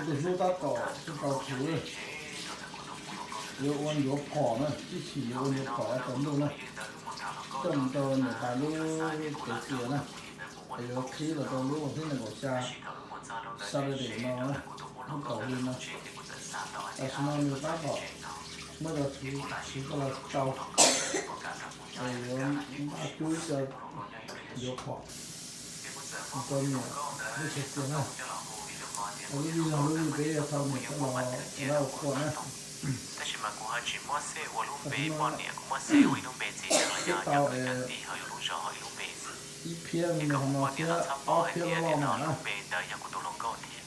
Tus hlub tab tom tsis tau khwv, yuav ua ncuav phom na, ib chim yuav ua ncuav phom tsaus ntuj na, coj mus rau niam tais lub tsev txias na, es yuav qhib los rau lub vas thib nees nkaum xya Saturday no na, lub kaum hli no. Tam sim no nws tab tom muab cov khwv khwv coj los tsau, es yuav npaj cub ib co ncuav phom rau niam lub tsev txias na. Lub vij no lub vij peb yuav tau niam coj los ua dab ua qhua na. Tab sis mas kuv ho tsis muab save ua lub npe poj niam, kuv muab save ua ib lub npe txiv ntxawm los yog cov kwv cov tij ho yus lub zos ho ib lub npe xwb. Ces koj muab poj niam los txhob paub hais tias nim no lub npe ntawd yog kuv tus hluas nkauj thiab.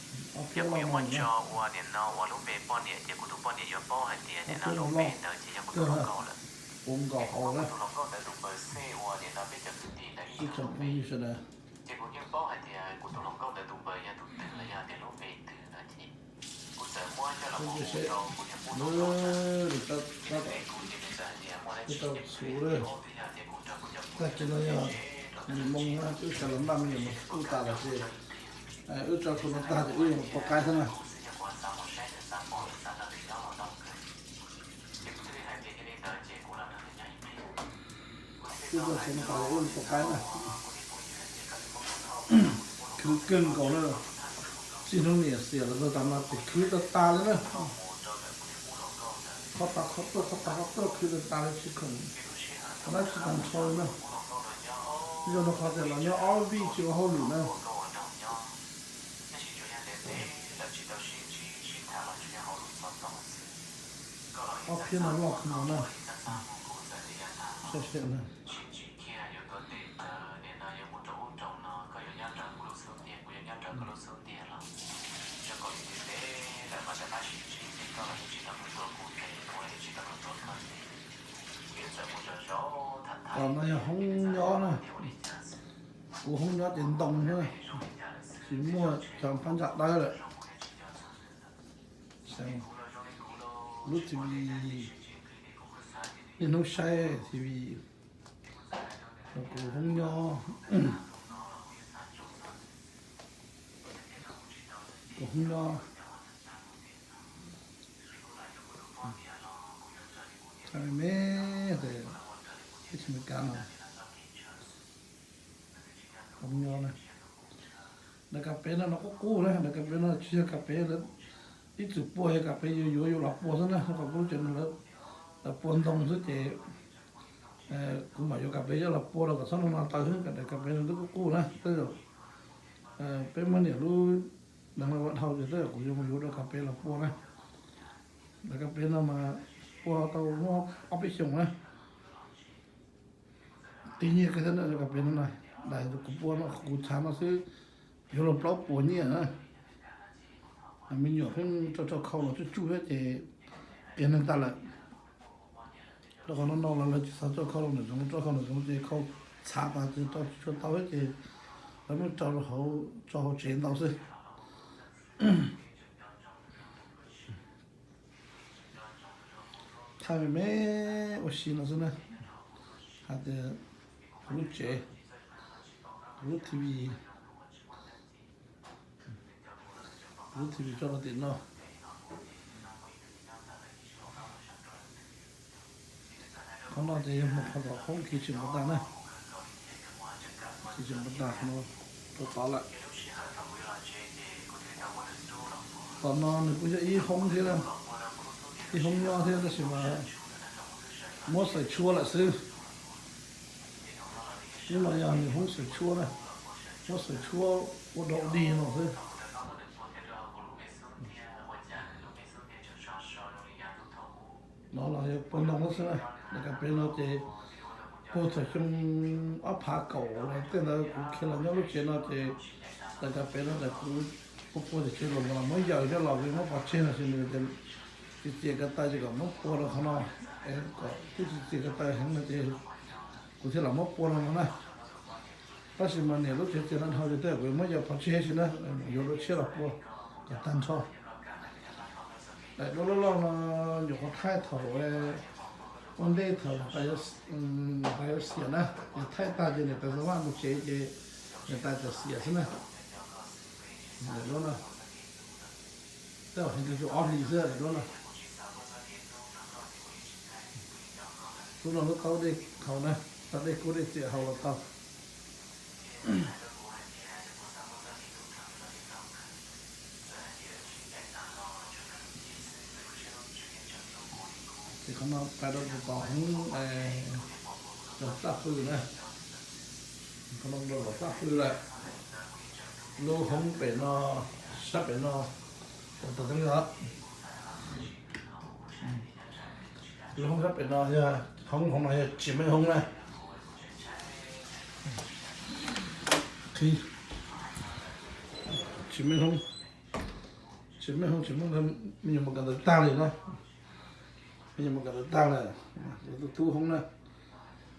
Yog kuv yuav muab tso ua nim no ua lub npe poj niam ces kuv tus poj niam yuav paub hais tias nim no lub npe ntawd ces yog kuv tus hluas nkauj lawm. Kuv muab kuv tus hluas nkauj ntawd tus npawb save ua nim no peb cov kwv tij ntawd ib tug lub npe. Ces kuv yeej paub hais tias kuv tus hluas nkauj ntawd tus npawb yog tus twg los yog tias lub npe twg no ces kuv txawm muab coj los mus rau kuv niag pub rau kuv ces nws txawm hais tias muaj dab tsi ces kuv twb yog tias kuv nrog kuv cov phooj ywg tag kis no yog nws moo na, wb sawv los npaj me nyuam mus kuj tas lawm ces wb tso tus no tag ces wb yuav mus pov qaib xwb na. Ces kuv thiaj li hais tias yog li ntawd ces kuv los nrog nws nyob ib pliag. Wb tso tus no tas ces wb mus pov qaib na. Khwv kawg nkaus na, txij hnub niam xiam los txog tav no ces khwv tag tas li na. Qhov tas qhov tuaj, qhov tas qhov tuaj, khwv tag tas li tsis khoom ua dab tsi tag nrho li na. Zoo rau qhov tias los nyob ob vij tsis ua hauj lwm na. Ob phiab no loj kawg nkaus na. Saib seb na. Tom no yog hoob nyob na. Kuv hoob nyob ces ntoo xwb, tsis muaj cov phab ntsa dawb lawm. Lub T V, niaj hnub saib T V. Kuv hoob nyob, kuv hoob nyob, me me, teb chaws Amelikas no. Hoob nyob na. Daim kas pes no no qub qub na, daim kas pes no tsis yog kas pes lawv ib txwm pua, yog kas pes yuav yuav yuav los pua xwb na. Qhov kuv lub tsev no lawv pua ntoo xwb ces kuv mam yuav kas pes coj los pua rau kom txhob no no taw xwb. Daim kas pes no twb qub qub na, tej zaum peb muab niam lub deev los ua dhau ces tej zaum kuv yuav mus yuav rau kas pes los pua na. Daim kas pes no mas pua tau muaj ob peb xyoos na. Tib nyiaj kawg thiab na, kas pes no na, daim kuv pua no kuv txhav no xwb yuav luag plaub puas nyiaj na. Me nyuam pheej rau rau khau los tsuj tsuj thiab ces qias neeg tas lawm. Rau qhov no no los lawv tsis xav rau khau los ntawm zoov, rau khau ntawm zoov ces khau txhav tas ces rau tsis tshua tau thiab ces lawv muab rau hauv, rau hauv tsev ntau xwb. Thaij me me ua si no xwb na, hais tias kuv lub tsev, kuv lub T V, kuv lub T V tso rau tim no. Qhov no ces yog mus qhov tom hoob khi tsis npav tas na, khi tsis npav tas qhov no rau tod lawm. Tom no nws kuj yog ib hoob thiab, ib hoob nyob thiab tab sis mas muab xaws tshuaj lawm xwb. Hnub no yog nws hoob xaws tshuaj na, muab xaws tshuaj ua dog dig no xwb. No los yog pua ntoo xwb na. Daim kas pes no ces puag thaum xyoo ob phav kaum los tej ntawd kuv khiav los nyob lub tsev no ces daim kas pes no ces kuv pua pua tsev los muab yawm coj los muab pov tseg no ces nws txias txias ko taw ces kom muab pua rau qhov no, kom twb tsis txias ko taw heev no ces kuv thiaj los muab pua rau no na. Tab sis mas niam lub tsev txias no dhau ces tej zaum kuv yuav muab yawm pov tseg sim na, yuav dua tshiab los pua kom tag nrho. Daim duab loj loj no nyuam qhuav thaij thaum ua ntej thaum niam tais yuav xiam na, yog thaij tag ces niam tais xa vaj mus tsev ces niam tais txawm xiam xwb na. Daim duab no Ob hlis xwb duab no. Lub no lub taub dej haus na, tau dej kub dej txias haus los tau. Ces qhov no pais rau tus tom hoob, cov txaj pw na. Qhov no rau tom txaj pw lawm. Lub hoob pem no, sab pem no, tom teeb os. Lub hoob sab pem no yog hoob, hoob no yog tsis meej hoob na. Qhib, tsis meej hoob, tsis meej hoob, tsis meej, me nyuam mus kawm ntawv tag li na. Me nyuam mus kawm ntawv tag lawm. Kuv tus tub hoob na,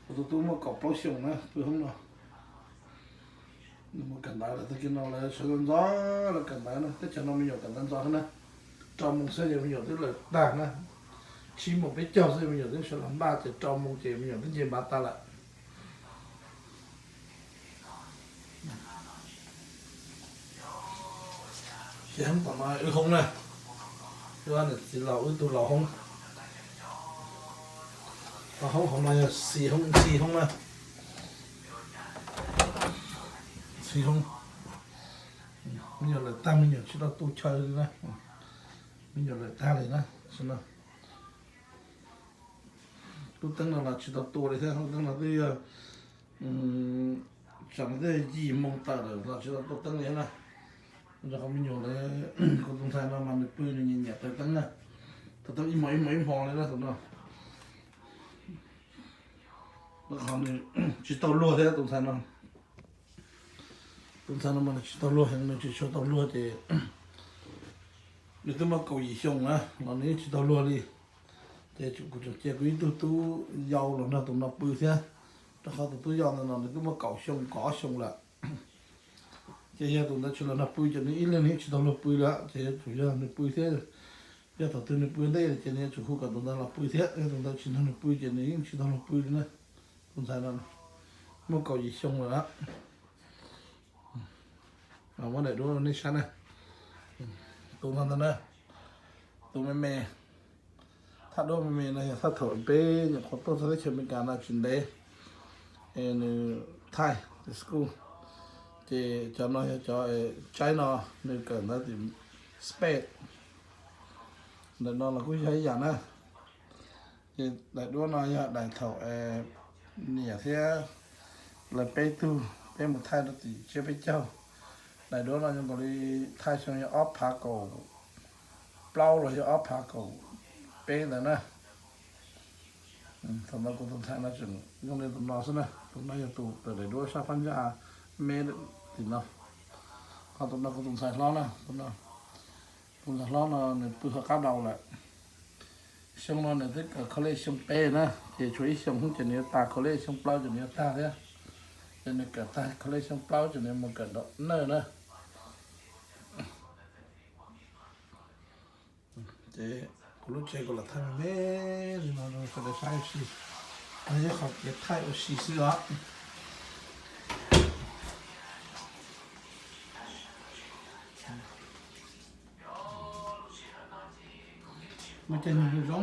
kuv tus tub muaj kaum plaub xyoos na, pw hoob no. Nws mus kawm ntawv lawm, tag kis no lawv sawv ntxov ntxov los kawm ntawv na, teb chaws no me nyuam kawm ntawv ntxov thiab na. Rau moos xwb ces me nyuam twb lawm tag na. Tsib moos peb caug xwb me nyuam twb sawv los npaj ces rau moos ces me nyuam twb nce npav tas lawm. Ces hoob tom no wb hoob na, wb niam txiv laus wb tug laus hoob. Hoob hauv no yog xis hoob, xis hoob na. Xis hoob. Me nyuam lawm tag, me nyuam tsis tau tu chaw li na. Me nyuam lawm tag li na. Lub teeb no los tsis tau tua li thiab, lub teeb no twb yog, tsam no twb yog yim moo tawm lawm los tsis tau tua teeb li na. Rau qhov me nyuam lawv, kuv tus ntxhais no mas nws pw nws nyiam nyiam taws teeb na. Taws teeb ib hmo ib hmo ib hmo li na tus no. Qhov nws tsis tau luag thiab tus ntxhais no. Tus ntxhais no mas nws tsis tau luag heev, nws tsis tshua tau luag ces nws twb muaj kaum yim xyoo na los nws yeej tsis tau luag li. Ces kuv tseem cia kuv ib tug tub yau los nrog tus no pw thiab, rau qhov tus tub yau ntawd no nws twb muaj kaum xyoo kaum ob xyoo lawm. Ces yog tus ntawd tsis los nrog pw ces nws ib leeg nws yeej tsis tau luag pw li, ces yuav tsum yog nws pw thiab. Yog thaum twg nws pw ntej ces nws yuav tsum hu kom tus ntawd los pw thiab, yog tus ntawd tsis nrog nws pw ces nws yeej tsis tau luag pw li na. Tus ntxhais no muaj kaum yim xyoo lawm. Muab daim duab nej saib na. Tus no ntag na, tus me me, thaj duab me me no yog thaj thaum peb nyuam qhuav tuaj txog teb chaws Amelikas no tsis ntev, es nws thaij school, ces cov no yog cov Tshaib no, nws kawm ntawv tim Spain. Ntawm no los kuj yog ib yam na. Ces daim duab no yog daim thaum niam thiab lawv peb tug peb mus thaij rau tim tsiab peb caug. Daim duab no zoo nkaus li thaij xyoo yog ob phav kaum plaub los yog ob phav kaum peb ntawd na. Thaum no kuv tus ntxhais no tseem zoo li tus no xwb na, tus no yog tus daim duab sab phab ntsa me tim no. Ho tus no kuv tus ntxhais hlob na, tus no, tus ntxhais hlob no nws pw qhov qab dau lawm. Xyoo no nws twb kawm college xyoo peb na, ces tshuav ib xyoos xwb ces nws yuav tas college, xyoo plaub ces nws yuav tag thiab. Ces nws kawm tag college xyoo plaub ces nws mus kawm dam nawj na. Ces kuv lub tsev kuv los thaij me me li no rau sawv daws saib ua si. No yog qhov kev thaij ua si xwb os. Muaj caij nyoog zoo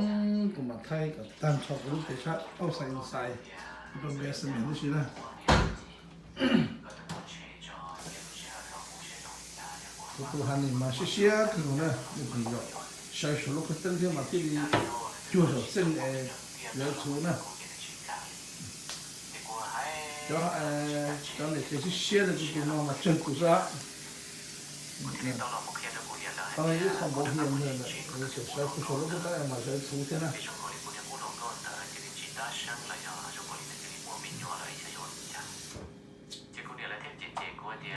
kuv mam thaij kom tag nrho kuv lub tsev sab outside inside rau basement tib si na. Kuv tus Honey mas siab siab kawg nkaus na, nws tseem yog sawv saum lub qhov teeb thiab mas thiaj li cuag saum xeej es lawv txhuv na. Cov, cov niam tsev siab siab li kuv tus no mas tsawg tus xwb. Tau ib qho npauv hias ntawd lawm, sawv saum lub qhov teeb mas sawv txhuv thiab na.